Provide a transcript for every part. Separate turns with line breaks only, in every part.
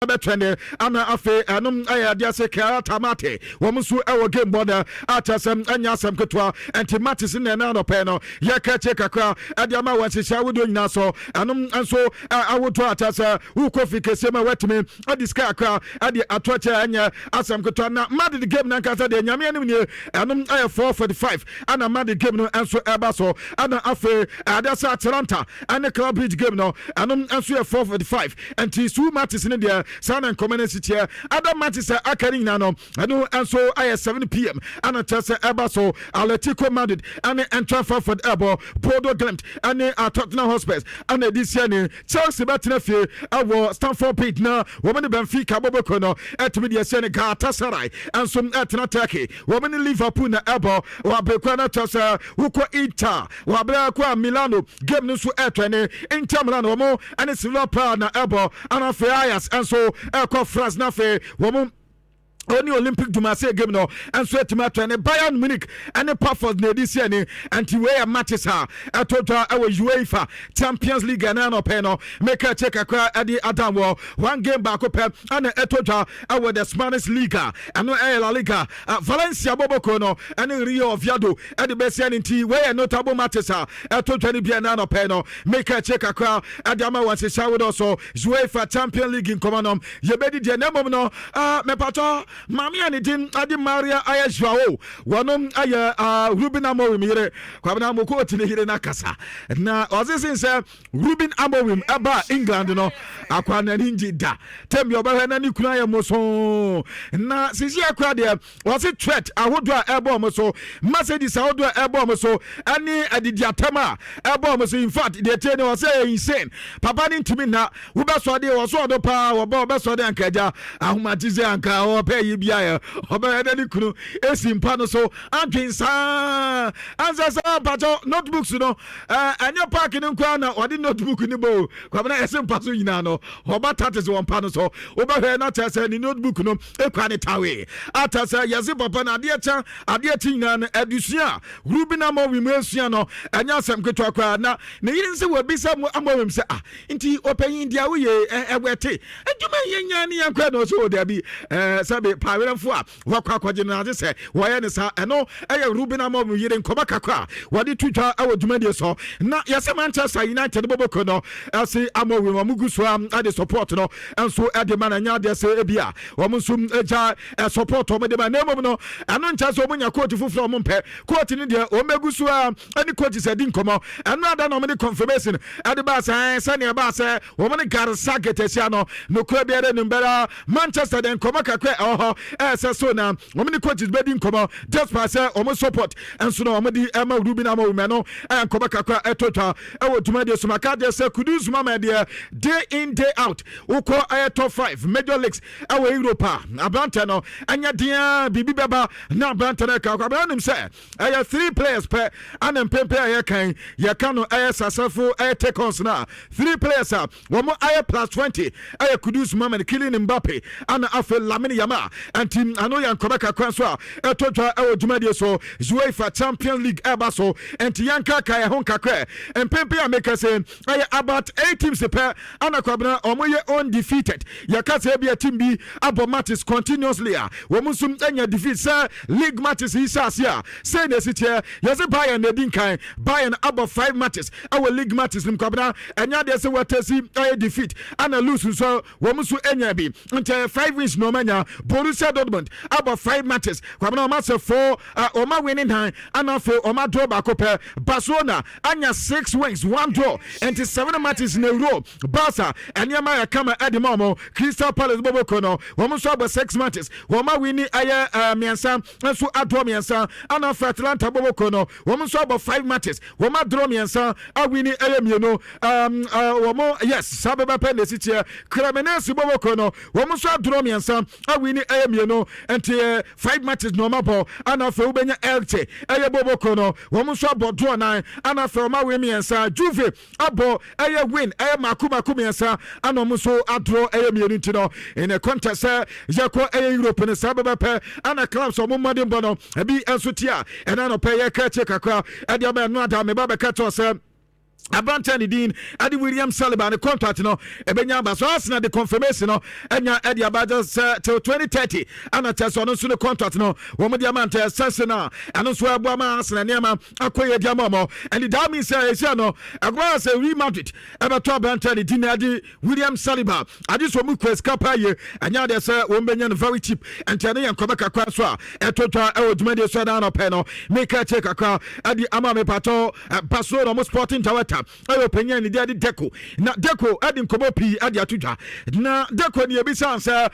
Bɛtwɛn ana afei ɛnom ɛyɛ adeɛ sɛ Kairat Almaty wɔn nso ɛwɔ game bɔ no akyɛ sɛ ɛnyɛ asɛm ketewa. Ɛnti matches ne ɛna anɔpɛ no yɛka akyire kakra ɛde ama wɔn nhyehyɛ ahodoɔ nyinaa so. Ɛnom nso ahodoɔ akyɛ sɛ wokɔ fi kɛseɛ mu a, watumi adi sika kakra ɛde ato akyɛ, ɛnyɛ asɛm ketewa. Na Madrid game nankasa deɛ, Nyame anim nie, ɛnom ɛyɛ 4:45 ɛna Madrid game no nso ɛba so. Ɛna afei adeɛ sɛ Atalanta ɛne Club Brugge game no, ɛnom nso yɛ 4:45. Nti su matches no deɛ, saa na nkɔmɔ no asi teɛ. Other matches a aka no nyinaa no, ɛno nso ayɛ 7 p.m. ɛna kyerɛ sɛ ɛba so. Atletico Madrid ɛne Eintracht Frankfurt ɛbɔ, Bodo Glimt ɛne Tottenham Hotspurs ɛna ɛdi sia ne Chelsea bɛtena fie ɛwɔ Stamford Bridge na wɔn ne Benfica bɔbɔkɔ no ɛtumi deɛ sia ne. Galatasaray ɛnso ɛtena Turkey, wɔn ne Liverpool na ɛbɔ. Wɔabɛkura no kyerɛ sɛ wokɔ Inter wɔabrɛ kɔ a Milano game no nso ɛtwɛne Inter Milan, wɔn ɛne Slavia Prague na ɛbɔ. Ana afei Ajax nso ɛkɔ France na afei wɔn oni Olympique de Marseille game no nso atumi atɔ ne Bayern Munich ɛne Pafos na ɛdi si ani. Nti wei yɛ matches a ɛtɔ dwa ɛwɔ UEFA Champions League. Ɛna anɔpɛ no meka kyɛ kakra ɛde adam wɔ one game baako pɛ ɛna ɛtɔ dwa ɛwɔ the Spanish Liga, ɛno ɛyɛ La Liga. Valencia bɔbɔko no ɛne Real Oviedo ɛde bɛsi ɛne. Nti wei yɛ notable matches a ɛtɔ dwa no bia. Ɛna anɔpɛ no meka kyɛ kakra ɛde ama wɔn nhyehyɛ ahodoɔ so. UEFA Champions League nkɔmɔ no yɛbɛdi deɛ, na mmom no mepatɔ maame a ne din ade Maria ayɛ Joao, wɔnom ayɛ Ruben Amorim yere. Kwabena moko ɔti ne yere no akasa na ɔse sen sɛ Ruben Amorim ɛba England no akwa n'ani ngye da tɛm bi ɔbɛhwɛ na ne kunu ayɛ mosoo. Na sisi akora deɛ, wɔse threat ahodoɔ a ɛbɔ ɔmo so, messages ahodoɔ a ɛbɔ ɔmo so, ɛne adidi atam a ɛbɔ ɔmo so. In fact, deɛ tie ne wɔsɛ ɛyɛ insane. Papa ne ntumi nna. Wobɛsɔ deɛ wɔso ɔdo paa wɔbɛ wɔbɛsɔ de anka agya ahomakye sɛ anka ɔpɛ yi biayɛ ɔbɛyɛ dɛ ne kunu esi mpa no so adwen saa ansɛ sɛ mpakyɛw notebooks no ɛnyɛ park no nkoa na ɔde notebook ne bɔ o. Kwabena ɛsɛ mpa so nyinaa no ɔba tates wɔ mpa no so, wobɛhwɛ na kyerɛ sɛ ne notebook no ekura ne tawe ata sɛ yɛse papa no adeɛ kyɛ adeɛ kye nyinaa no adesua a Ruben Amorim esua no ɛnyɛ asɛm ketewa koraa. Na ne yere nso wɔbisa mu Amorim sɛ, ah, nti ɔpanyin deɛ woyɛ ɛwɛ te adwuma yɛ nya ne yɛn kɔ na ɔsɛ wɔ dabi sɛbi paawerɛmfo a wɔkɔ akɔgye no ade sɛ wɔyɛ ne saa. Ɛno ɛyɛ Ruben Amorim yere nkɔmɔ kakra a wɔde to dwa ɛwɔ dwumadie so. Na yɛsɛ Manchester United bɔbɔkɔ no ɛse Amorim wɔn gu so a ɛde support no nso ɛde ma no. Ɛnyɛ adeɛ sɛ ebi a wɔn nso gya support wɔn de ma, na mmom no ɛno nkyɛn sɛ wɔn nya coach foforɔ wɔn mpɛ coach no deɛ, wɔn bɛgu so a ɛne coach sɛ di nkɔmɔ. Ɛno ada na wɔn de confirmation ɛde ba sɛ sɛnea ɛba sɛ wɔn ne Gareth Southgate ahyia no nokura biara nim bɛrɛ Manchester de nkɔmɔ kakra ɛwɔ hɔ ɛsɛ so na wɔn ne coaches bɛdi nkɔmɔ despite sɛ wɔn support nso na wɔn de ɛma Ruben Amorim no. Ɛyɛ nkɔmɔ kakra ɛtɔ twa ɛwɔ dwumadie so. Maka deɛ sɛ Kudus mama deɛ, day in day out wokɔ ɛyɛ top five major leagues ɛwɔ Europe a, aberantɛ no ɛnyɛ deɛ biribi bɛba na aberantɛ no ɛka aberantɛ nim sɛ ɛyɛ three players pɛ ana mpempe a yɛkan yɛka no ɛyɛ successful ɛyɛ take-ons na three players a wɔn ayɛ plus 20 ɛyɛ Kudus Mohammed, Kylian Mbappe ana afei Lamine Yamal. Nti ano yɛ nkɔmɛ kakra nso a ɛtɔ dwa ɛwɔ dwumadie so. UEFA Champions League ɛba so, nti yɛnka ka ɛho nkakra. Mpempe a meka sɛ ɛyɛ about eight teams pɛ ana Kwabena wɔn yɛ undefeated. Yɛka sɛ ebi a team bi abɔ matches continuously a wɔn nso anya defeat sɛ league matches yi hyɛ ase a, sɛ na esi teɛ, yɛsɛ Bayern na edi nkan. Bayern abɔ five matches ɛwɔ league matches nim. Kwabena, ɛnyɛ adeɛ sɛ wɔatɛsi ɛyɛ defeat ana lose nso wɔn nso anya bi. Nti ɛyɛ five wins na wɔn anya. Borussia Dortmund abɔ five matches, Kwabena, wɔn asɛ four, wɔn awin nine ana afei wɔn adraw baako pɛ. Barcelona anya six wins, one draw, nti seven matches na ewuro. Barca nneɛma yɛ kama ɛde ma wɔn. Crystal Palace bɔbɔ no, wɔn nso abɔ six matches, wɔn awin ɛyɛ mmiɛnsa nso adraw mmiɛnsa. Ana afei Atalanta bɔbɔ no, wɔn nso abɔ five matches, wɔn adraw mmiɛnsa, awin ɛyɛ mmienu. Wɔn yes saa bɛbɛ na esi kyɛ. Cremonese bɔbɔ no, wɔn nso adraw mmiɛnsa, awin ɛyɛ mmienu, nti five matches na wɔn abɔ. Ana afei wobɛnya Elche ɛyɛ bɔbɔ no, wɔn nso abɔ draw nine ana afei wɔn awin mmiɛnsa. Juve abɔ ɛyɛ win ɛyɛ mako mako mmiɛnsa ana wɔn nso adraw ɛyɛ mmienu. Nti no in a contest sɛ yɛkɔ ɛyɛ Europe no, saa bɛbɛpɛ ana clubs a wɔn mmɔden bɔ no ebi nso ti a ɛna nɔpɛ yɛ kɛkyɛ kakra ɛde ama. Ɛno ada meba bɛka kyerɛ sɛ Aberanteɛ ne din ɛde William Saliba ne contract no ɛbɛnya aba so. Arsenal de confirmation no ɛnya ɛde aba sɛ till 2030 ɛna kyɛ sɛ ɔno nso ne contract no wɔn de ama ntɛ sɛse no a ɛno nso ɛboa ma Arsenal nneɛma akɔ yɛ di ama ɔmɔ. Ɛne that means sɛ ɛsia no ɛkɔba sɛ Real Madrid ɛbɛtɔ aberanteɛ ne din ɛde William Saliba ade so ɔmu kura sika paa yie, ɛnyɛ adeɛ sɛ wɔn bɛnya no very cheap. Nti ɛne yɛn nkɔmɛ kakra nso a ɛto dwa ɛwɔ dwumadie so ɛna anɔpɛ no meka akyire kakra ɛde ama mepatɔ. Barcelona ɔmo sporting director ɛyɛ ɔpanyin ne de ɛde Deco, na Deco ɛde nkɔmɔ pii ɛde ato dwa. Na Deco ne ebisa sɛ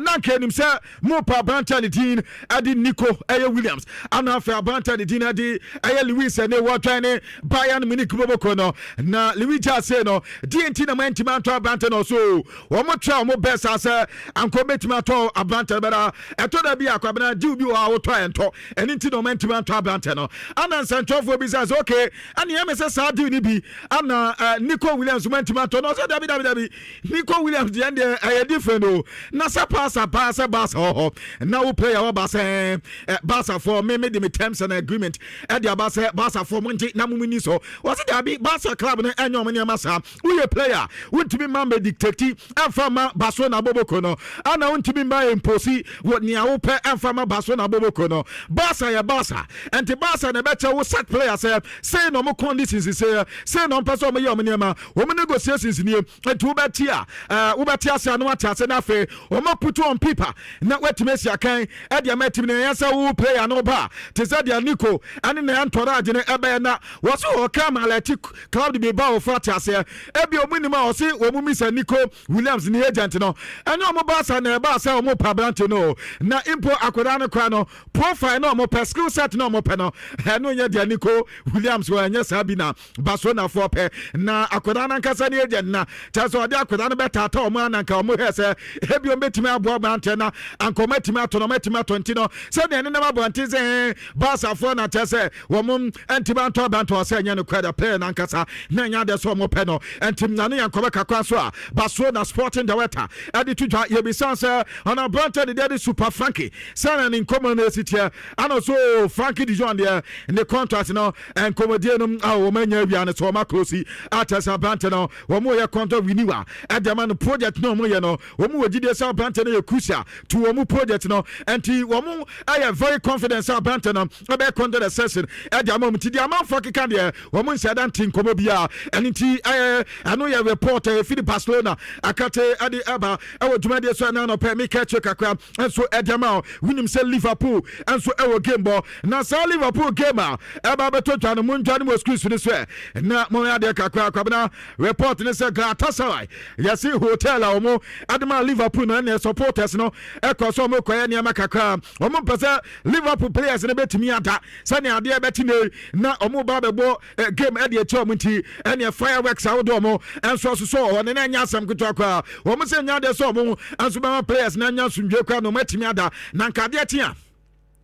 na nka anim sɛ mo pa aberanteɛ ne din ɛde Nico ɛyɛ Williams ana afei aberanteɛ ne din ɛde ɛyɛ Lewis ɛne wɔtwɛn ne Bayern Munich boboko no na Lewis gya ase no deɛ nti na mo ntumi antɔ aberanteɛ no so wɔn twɛ wɔn bɛɛ saa sɛ anko bɛtumi atɔ aberanteɛ no bɛda ɛtɔ da bi akwabena gyew bi wɔ a wotɔ ɛntɔ. Ɛne nti na wɔn ntumi antɔ aberanteɛ no. Ana nsɛntwerɛfoɔ bi sɛ okay, ɛne ɛmɛ sɛ saa deal ni bi ana Nico Williams mo ntumi antɔ no? Ɔsɛ dabi, dabi, dabi, Nico Williams deɛ deɛ ɛyɛ different o. Na sɛ paasa paa sɛ Barca wɔ hɔ na wo player wɔ ba sɛ Barca foɔ me de me terms and agreement ɛde aba sɛ Barca foɔ mo ngye na mo ni so. Wɔsɛ dabi, Barca club no ɛnyɛ ɔmo nneɛma saa. Woyɛ player, wontumi ma mbɛ dictate ɛmfa ma Barcelona boboko no, ana wontumi ma impose wɔ nea wopɛ ɛmfa ma Barcelona boboko no. Barca yɛ Barca, ɛnti Barca na ɛbɛkyɛ wo set player sɛ sei na ɔmo conditions, sɛ sei na ɔmpɛ sɛ ɔmo yɛ ɔmo nneɛma, wɔn negotiations nie. Nti wobɛte a wobɛte ase a na wate ase na afei wɔn put on paper na watumi asi akan ɛde ama atumi na ɛyɛ sɛ wo player no ba te sɛ deɛ Nico ɛne ne entourage no ɛbɛyɛ. Na wɔso ɔka ma Athletic Club de bi ba wɔfo ate aseɛ ebi ɔmo nim a ɔse wɔn mi sɛ Nico Williams ne agent no ɛnyɛ ɔmo baasa na ɛba sɛ ɔmo pa aberante no, na mpo akwadaa no kora no profile na ɔmo pɛ, skill set na ɔmo pɛ no, ɛno nyɛ deɛ Nico Williams wɔ. Ɛnyɛ saa bi na Barcelonafoɔ pɛ. Na akwadaa no ankasa ne agent na kyerɛ sɛ ɔde akwadaa no bɛtaata ɔmo ananka ɔmo hɛ sɛ ebi ɔmo bɛtumi aboa aberanteɛ na anka ɔmo atumi atɔ no, ɔmo atumi atɔ. Nti no sɛdeɛ nenam abɔnten sɛ Barcafoɔ na kyerɛ sɛ wɔn ntumi antɔ aberanteɛ, ɔsɛ ɛnyɛ no kora da player nankasa na ɛnyɛ adeɛ sɛ ɔmo pɛ no. Nti na ne yɛn nkɔmɛ kakra so a Barcelona sporting director ɛde to dwa. Yɛbisa sɛ ɔno aberanteɛ de deɛ de Super Frankie sɛnea ne nkɔmɔ no esi teɛ ana so Frankie de Jong deɛ ne contract no nkɔmɔdie no a wɔn anya awia no so wɔn akorosi akyɛ sɛ aberante no wɔn yɛ contract renewal ɛde ama no. Project no wɔn yɛ no, wɔn wɔ gyidie sɛ aberante no yɛ crucial to wɔn project no, nti wɔn ɛyɛ very confident sɛ aberante no ɛbɛyɛ contract extension ɛde ama wɔn. Ti deɛ amanfoɔ keka deɛ, wɔn nhyɛ da nte nkɔmɔ biara. Ɛno nti ɛyɛ ɛno yɛ report ɛyɛ firi Barcelona akate ɛde ɛba ɛwɔ dwumadie so. Ɛna anɔpɛ meka akyire kakra nso ɛde ama wo. Wonim sɛ Liverpool nso ɛwɔ game bɔ, na saa Liverpool game a ɛba bɛtɔ dwa no, mo ndwa no wɔ screen so no so ɛ na mo adeɛ kakra. Kwabena, report ne sɛ Galatasaray yɛse hotel a wɔn ɛde ma Liverpool no, ɛne supporters no ɛkɔ so wɔn kɔyɛ nneɛma kakra. Wɔn mpɛ sɛ Liverpool players no bɛtumi ada sɛnea adeɛ bɛkyi ne na wɔn ba bɛbɔ game ɛde akyi wɔn. Nti ɛne fireworks ahodoɔ wɔn nso asosɔ wɔ hɔ ne na ɛnyɛ asɛm ketewa koraa. Wɔn sɛ nyɛ adeɛ sɛ wɔn nso bɛma players no anya asomdwe koraa na wɔn atumi ada na nka adeɛ kye a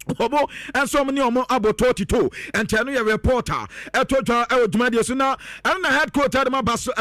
ɔmo nso ɔmo ne ɔmo abɔ tɔɔtito. Nti ɛno yɛ reporter ɛtɔ dwa ɛwɔ dwumadie so. Na ɛno na head coach ɛde ma ba so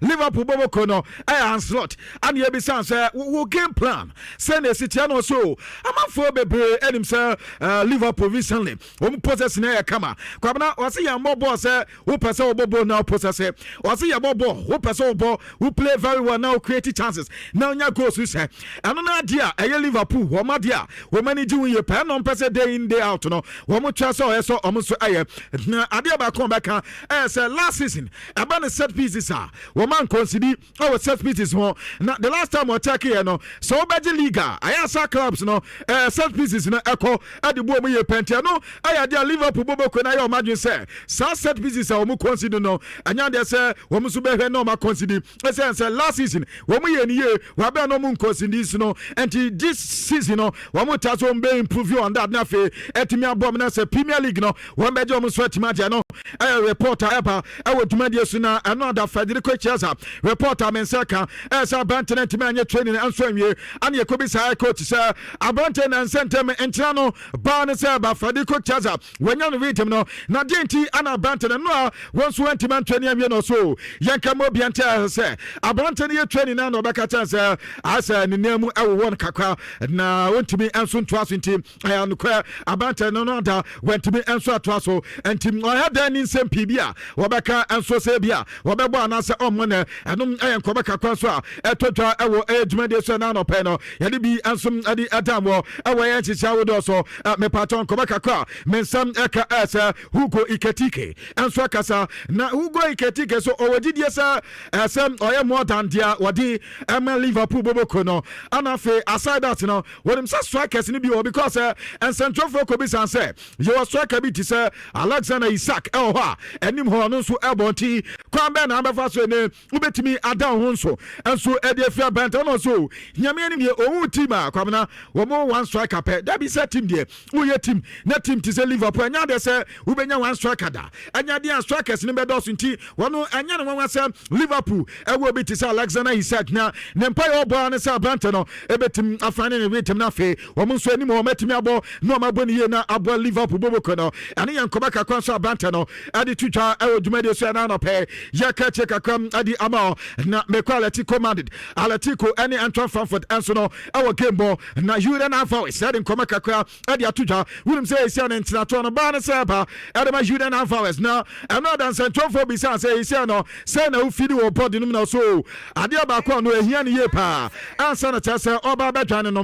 Liverpool bɔbɔko no ɛyɛ Arne Slot ana ebisa sɛ wo game plan sɛ na esi tia no so. Amanfoɔ bebree ɛnim sɛ Liverpool recently wɔn possess na ɛyɛ kama. Kwabena, wɔsi yɛn bɔ bɔɔl sɛ wopɛ sɛ wɔbɔ bɔɔl na possess. Wɔsi yɛ bɔ bɔɔl, wopɛ sɛ wɔbɔ, wo play very well na wo create chances na wonya goals. Sɛ ɛno no adeɛ a ɛyɛ Liverpool wɔn adeɛ a wɔn ani gye ho yie pɛɛ na wɔn pɛ sɛ day in, day out no wɔn twɛ sɛ ɔyɛ sɛ wɔn nso ɛyɛ. Na adeɛ baako a wɔbɛka ɛyɛ sɛ last season ɛba ne set pieces a wɔn anconcede ɛwɔ set pieces ho. Na the last time ɔcheck yɛ no sɛ wobɛgye league a ɛyɛ asa clubs no set pieces no ɛkɔ ɛde bu ɔmo yie pɛntiɛ no. Ɛyɛ adeɛ a Liverpool bɔbɔkɔ no ayɛ ɔmo adwene sɛ saa set pieces a wɔn concede no, ɛnyɛ adeɛ sɛ wɔn nso bɛhwɛ na wɔn aconcede, ɛsɛ sɛ last season wɔn yɛ ne yie wɔabɛn na wɔn nconcede so no. Nti this season no wɔn ta so wɔn bɛ improve on that na afei ɛtumi abɔ wɔn na sɛ Premier League no wɔn bɛgye, wɔn nso atumi agye no. Ɛyɛ report a ɛba ɛwɔ dwumadie so. Na ɛno ada Federico Chiesa report a me nsa ka ɛyɛ sɛ aberante no ntumi anyɛ training nso anwie. Ane yɛkɔbi saa coach sɛ aberante na nsɛntɛm nkyena no baa no sɛ ba Federico Chiesa wɔanya no rhythm no na deɛ nti ana aberante no no a wɔn nso antumi antraining anwie no so. Yɛnka ma obia nkyɛ sɛ aberante no yɛ training na ɔbɛka kyɛn sɛ asɛ ne nan mu ɛwowɔ no kakra na wɔntumi nso ntoa so. Nti ɛyɛ Nokorɛ aberanteɛ no ada wantumi nso atoa so, nti ɔyɛ dɛn ne nsɛm pii bi a wɔbɛka nso sɛ bi a wɔbɛbɔ anaasɛ ɔmmɔ nɛ. Ɛnom ɛyɛ nkɔmɔ kakra nso a ɛtɔ dwa ɛwɔ ɛyɛ dwumadie so. Ɛna anɔpɛ no yɛde bi nso ɛde ɛdam wɔ ɛwɔ ɛyɛ nhyehyɛ ahodoɔ so. Mepatɔ nkɔmɔ kakra me nsɛm ɛka ɛsɛ Hugo Ekitike nso akasa, na Hugo Ekitike so ɔwɔ gyidie sɛ ɛsɛ ɔyɛ more than deɛ wɔde ɛma Liverpool boboko no. Ana afei, aside that no, wɔnim sɛ strikers no bi wɔ, because nsɛntwerɛfoɔ kɔ bi san sɛ yɛwɔ striker bi te sɛ Alexander Isak ɛwɔ hɔ a anim hɔ ɔno nso ɛbɔ, nti kwan bɛn na abɛfa so ne wobɛtumi ada wo ho nso ɛde afi abɛnta ɔno nso Nyame anim yɛ ɔwu team a kwamena wɔn one striker pɛ dabi sɛ team deɛ woyɛ team na team te sɛ Liverpool, ɛnyɛ adeɛ sɛ wobɛnya one striker da. Ɛnyɛ adeɛ a strikers no bɛdɔɔso, nti wɔno ɛnyɛ ne nwanwa sɛ Liverpool ɛwɔ bi te sɛ Alexander Isak, na ne mpa yɛ ɔbɔ ne sɛ aberante no ɛbɛtumi afa ne ne rhythm no. Afei wɔn nso anim wɔn atumi abɔ na wɔn abɔ ne yie na aboa Liverpool boboko no. Ɛne yɛn nkɔmɔ kakra nso aberante no ɛde to dwa ɛwɔ dwumadie so. Ɛna anɔpɛ yɛka kyerɛ kakra ɛde ama ɔ na mekɔ Atletico Madrid. Atletico ɛne Eintracht Frankfurt ɛnso no ɛwɔ game bɔ, na Julian Alvarez ɛde nkɔmɔ kakra ɛde ato dwa. Wonim sɛ ɛsia ne ntenatoɔ no baa ne sɛ ɛba ɛde ma Julian Alvarez, na ɛno adansɛntwerɛfoɔ bisa sɛ ɛsia no sɛ na wofidi wɔ bɔde no mu, na so adeɛ baako a no ɛhia no yie paa ansa na kyerɛ sɛ ɔba bɛdwane no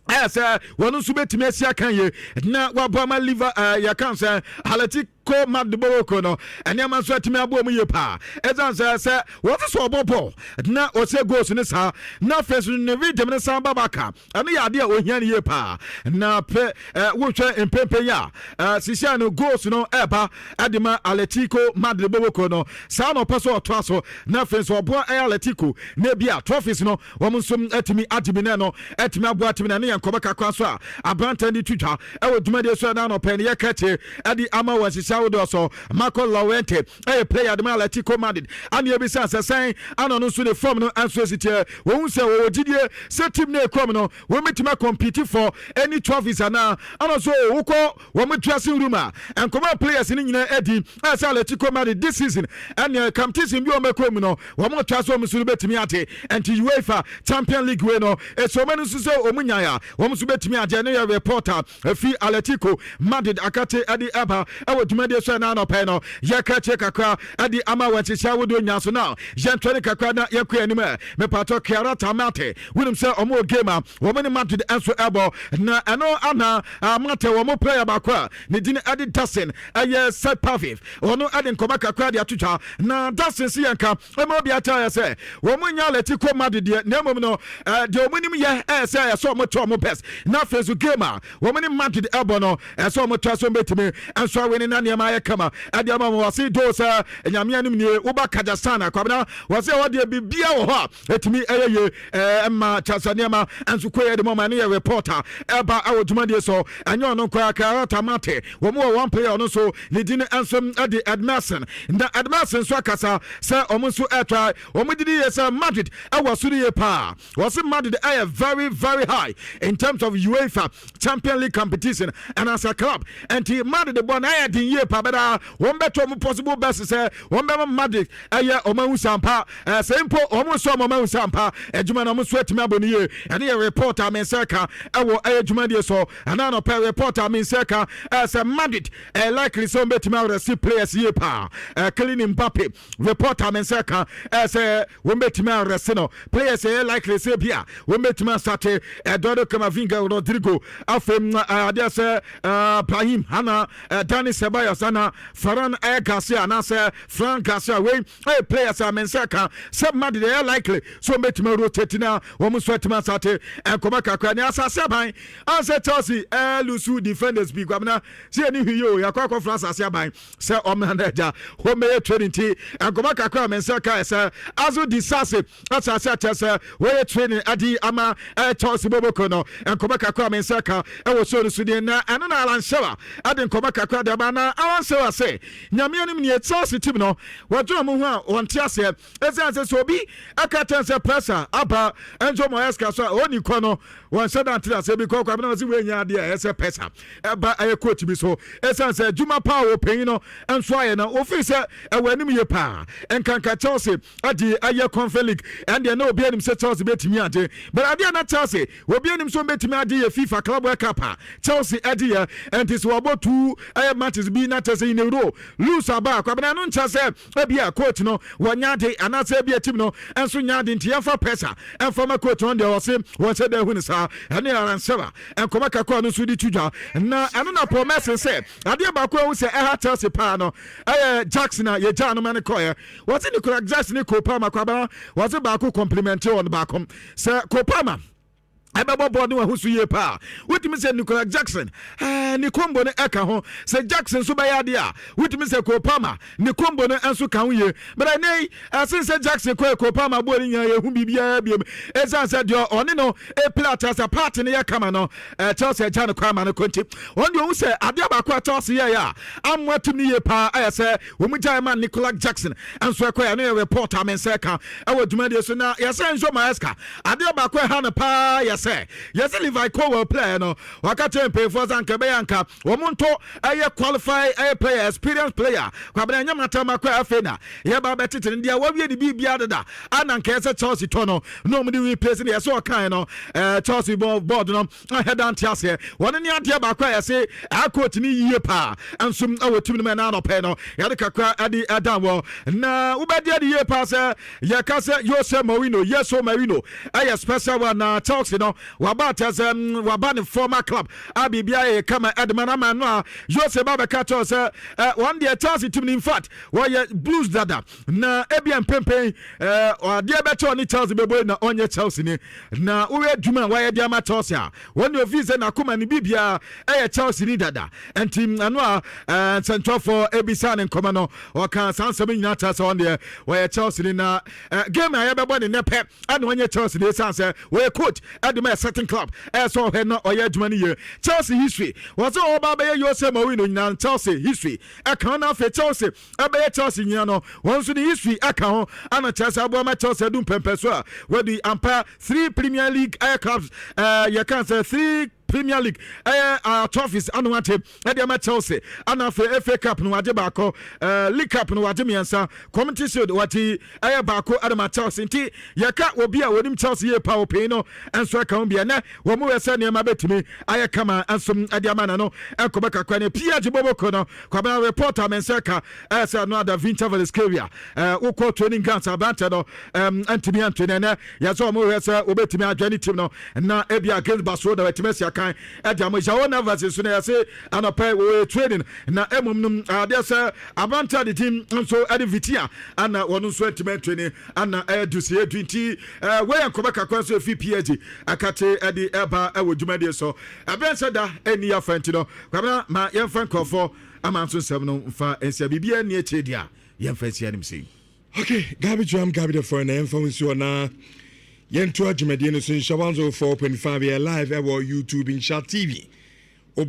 ɛyɛ sɛ wɔn nso bɛtumi asi aka yie na wabɔ ama liver yɛka sɛ Atletico Madrid bɔwɔko no, nneɛma nso atumi aboɔ mu yie paa, ɛsiane sɛ wɔte sɛ ɔbɔ bɔɔl na ɔsɛ goals ne saa na afei so ne rhythm ne san ba baka. Ɛno yɛ adeɛ a ohia no yie paa, na pɛ wohwɛ mpempen yi a sisia no goals no ɛba ɛde ma Atletico Madrid bɔwɔko no saa na ɔpɛ so ɔtoa so na afei nso ɔboa ɛyɛ Atletico na ebi a trophies no wɔn nso atumi agye bi nɛ no atumi aboa atumi na ne yɛn nkɔmɔ kakra nso a aberante de to dwa ɛwɔ dwumadie so. Ɛna anɔpɛ ne yɛka kyerɛ ɛde ama wɔn nhyehyɛ ahodoɔ so. Marco Llorente ɛyɛ player de ma Atletico Madrid, ana ebisa sɛ sɛn ana ɔno nso ne form no nso esi teɛ. Wɔn sɛ wɔwɔ gyidie sɛ team no ekurom no wɔn bɛtumi compete for any trophies anaa, ana nso wokɔ wɔn dressing room a nkɔmɔ players no nyinaa adi ɛsɛ Atletico Madrid this season ɛnea competition bi wɔn bɛkɔ mu no wɔn atwa so wɔn nso no bɛtumi ate. Nti UEFA Champion League wei no esi wɔn ani nso sɛ wɔn nyaaya wɔn nso bɛtumi agye. Ɛno yɛ reporter efi Atletico Madrid akate ɛde ɛba ɛwɔ dwumadie so. Ɛna anɔpɛ no yɛka kyerɛ kakra ɛde ama wɔn nhyehyɛ ahodoɔ nyinaa so. Na yɛntwɛne kakra na yɛnkɔ anim. Ɛ mepatɔ Kairat Almaty, wonim sɛ ɔmo wɔ game a wɔn ne Madrid nso ɛbɔ, na ɛno ana Almaty wɔn player baako a ne din ɛde Dasin ɛyɛ Satpayev, ɔno ɛde nkɔmɔ kakra de ato dwa. Na Dasin si yɛn ka ɛma obi ata yɛ sɛ wɔn nya Atletico Madrid deɛ, na mmom no deɛ wɔn nim yɛ ɛyɛ sɛ ɛsɛ wɔn to wɔn best, na afei nso game a wɔn ne Madrid ɛbɔ no ɛsɛ wɔn to so mbɛtumi nso awene na nneɛma ayɛ kama ɛde ama wɔn. Wɔsi do sɛ Nyame anim nie, woba Kazakhstan akwabena, wɔsi ɛwɔ deɛ biribiara wɔ hɔ a ɛtumi ɛyɛ yie ɛma kyerɛ nneɛma nso kɔ yɛ de mu ɔma. Ɛno yɛ reporter ɛba ɛwɔ dwumadie so. Ɛnyɛ ɔno nkɔ Kairat Almaty, wɔn wɔ one player, ɔno nso ne din nso ɛde Edmilson, na Edmilson nso akasa sɛ ɔmo nso ɛtwa wɔn didi yɛ sɛ Madrid ɛwɔ soro yie paa. Wɔsi Madrid ɛyɛ very very high in terms of UEFA Champion League competition and as a club, nti Madrid bɔ na ɛyɛ den yie paa bɛda wɔn bɛtɔ wɔn possible best sɛ wɔn bɛma Madrid ɛyɛ wɔn ahu sampa sɛ mpo wɔn nso wɔn ahu sampa adwuma na wɔn nso atumi abɔ ne yie. Ɛne yɛ report a me nsa ka ɛwɔ ɛyɛ dwumadie so. Ɛna anɔpɛ report a me nsa ka sɛ Madrid ɛyɛ likely sɛ wɔn bɛtumi arest players yie paa. Kylian Mbappe, report a me nsa ka sɛ wɔn bɛtumi arest no. Players ɛyɛ likely sɛ bi a wɔn bɛtumi asate Eduardo Camavinga, Rodrigo, afei adeɛ sɛ Brahim ana Dani Ceballos ana Ferran ɛyɛ Garcia anaasɛ Fran Garcia. Wei ɛyɛ players a me nsa ka sɛ Madrid ɛyɛ likely sɛ wɔn bɛtumi rotate na wɔn nso atumi asate. Nkɔmɔ kakra ne asase aban ansɛ Chelsea ɛlose defenders bi kwamina sɛ yɛne hwi yi o, yɛakɔ akɔfra asase aban sɛ ɔmena no agya wɔmmɛyɛ training. Nti nkɔmɔ kakra a me nsa ka sɛ Axel Disasi asase akyɛ sɛ wɔyɛ training adi ama Chelsea boboko no. Nkɔmɔ kakra a me nsa ka ɛwɔ so no so deɛ, na ɛno na Alan Shearer ɛde nkɔmɔ kakra de ama na Alan Shearer sɛ Nyame anim nie, Chelsea team no wɔdwene wɔn ho a wɔnte aseɛ. Ɛsiane sɛ sɛ obi ɛka kyɛn sɛ pressure aba Enzo Maresca so a ɔni kɔ no, wɔnhyɛ da nte aseɛ bi kɔ kwabena ɔse wei nyɛ adeɛ a ɛyɛ sɛ pressure ɛba ɛyɛ coach bi so. Ɛsiane sɛ adwuma paa wɔ panyin no nso ayɛ no, ofii sɛ ɛwɔ anim yie paa. Nkanka Chelsea adi ɛyɛ Conference League, ɛndeɛ na obi anim sɛ Chelsea bɛtumi agye, but adeɛ na Chelsea obi anim sɛ ɔmbɛtumi agye yɛ FIFA Club World Cup a Chelsea ɛde yɛ. Ɛnti sɛ wɔbɔ two ɛyɛ matches bi na kyɛ sɛ in a row lose aba a, kwabena no nkyɛ sɛ ebia coach no wɔnya ade anaasɛ ebia team no nso nya ade, nti yɛmfa pressure ɛmfa ma coach no deɛ ɔse wɔnhyɛ da ahu no saa. Ɛne Alan Shearer nkɔmɔ kakra no nso de to dwa, na ɛno na Paul Merson sɛ adeɛ baako a ɛhu sɛ ɛha Chelsea paa no ɛyɛ Jackson a yɛgyaa no ma no kɔɛ. Wɔse Nicolas Jackson ne Cole Palmer, kwabena wɔse baako compliment on baako sɛ Cole Palmer ɛbɛbɔ bɔɔl no wahu so yie paa. Wotumi sɛ Nicolas Jackson ne combo no ɛka ho, sɛ Jackson nso bɛyɛ adeɛ a, wotumi sɛ Cole Palmer ne combo no nso ka ho yie. But ɛnɛ yi ɛsen sɛ Jackson kɔɛ, Cole Palmer bɔɔl no nyinaa yɛhu biribiara biom, ɛsiane sɛ deɛ ɔne no ɛpila ata sɛ paati no yɛ kama no, Chelsea agya no kwan ma no kɔ. Nti wɔn deɛ ɔhu sɛ adeɛ baako a Chelsea yɛyɛ a amoa team no yie paa ɛyɛ sɛ wɔn gyae ma Nicolas Jackson nso ɛkɔ. Ɛno yɛ report a me nsa ka ɛwɔ dwumadie so. Na yɛsɛ Enzo Maresca adeɛ baako ɛha no paa yɛ sɛ yɛsɛ Levi Colwill player no, waka kyerɛ mpanyinfoɔ sɛ anka ɛbɛyɛ anka wɔn nto ɛyɛ qualify ɛyɛ player, experience player. Kwabena ɛnyɛ matama kɔ afei na yɛba bɛtete no deɛ wawie ne biribiara deda ana nka yɛsɛ Chelsea tɔ no na wɔn de replace no. Yɛsɛ ɔkan no Chelsea board no ahɛ da nte aseɛ. Wɔn ne adeɛ baako a yɛsɛ coach ne yie paa nso ɛwɔ team no mu. Ɛna anɔpɛ no yɛde kakra ɛde ɛdan wɔ na wobɛdi ade yie paa sɛ yɛka sɛ Jose Mourinho, Yeso Mourinho ɛyɛ special one na Chelsea no waba akyɛ sɛ waba ne former club a biribiara yɛ kama ɛde ma no ama no a Jose ba bɛka kyerɛ sɛ wɔn deɛ Chelsea team no, in fact wɔyɛ Blues dada na ebia mpempen adeɛ bɛkyɛ ɔne Chelsea bɛbɔ na ɔnyɛ Chelsea ni na woyɛ adwuma a wɔayɛ de ama Chelsea a wɔn deɛ ofii sɛ n'akoma ne biribiara ɛyɛ Chelsea ni dada. Nti ɛno a nsɛntwerɛfoɔ ebisa ne nkɔmɔ no, ɔka saa nsɛm nyinaa kyerɛ sɛ ɔn deɛ wɔyɛ Chelsea ni na game a yɛbɛbɔ ne nɛ pɛ ɛna ɔnyɛ Chelsea ni, esan sɛ wɔyɛ coach ɛde ma a certain club, ɛyɛ sɛ ɔhwɛ na ɔyɛ adwuma no yie. Chelsea history, wɔn sɛ ɔba bɛyɛ Jose Mourinho nyinaa, Chelsea history ɛka na afei Chelsea ɛbɛyɛ Chelsea nyina no, wɔn nso ne history ɛka ho ana kyerɛ sɛ aboa ma Chelsea adu mpɛmpɛ so a wɔadi ampa three Premier League ɛyɛ clubs, yɛka sɛ three Premier League ɛyɛ trophies ano ate ɛde ama Chelsea, ana afei FA Cup no wagye baako, League Cup no wagye mmiɛnsa, Community Shield wagye ɛyɛ baako ɛde ma Chelsea. Nti yɛka obi a wɔnim Chelsea yie pa, ɔpɛn no nso ɛka ho bi. Ɛnɛ wɔn mu yɛ sɛ nneɛma bɛtumi ayɛ kama nso ɛde ama na no ɛnkɔbɛ kakra ne PSG bɔbɔkɔ no. Kwabena, report a me nsa ka ɛyɛ sɛ no ada Khvicha Kvaratskhelia wokɔ training grounds, aberantɛ no ntumi anto ne. Ɛnɛ yɛsɛ wɔn hwɛ sɛ wɔbɛtumi adwa ne team no na ebi against Barcelona wɔatumi asi akan ɛde ama. Joao Neves nso no yɛsɛ anɔpɛ wɔyɛ training na emom no adeɛ sɛ aberantɛ de team nso ɛde Vitinha ana wɔn nso ntumi anto ne ana ɛyɛ dusi edu. Nti wɔyɛ nkɔmɔ kakra nso efi PSG akate ɛde ɛba ɛwɔ dwumadie so. Ɛbɛn sɛ da ɛni afa nti no, Kwabena, ma yɛmfa nkurɔfoɔ ama nso nsɛm no mfa nsia biribiara nni akyire deɛ a yɛmfa nsia nim sei.
Okay, Gabi Drum, Gabi the Foreigner, yɛmfa wo nsuo na yɛnto adwumadie no so. Nhyɛ 104.5 yɛ live ɛwɔ YouTube Nhyɛ TV.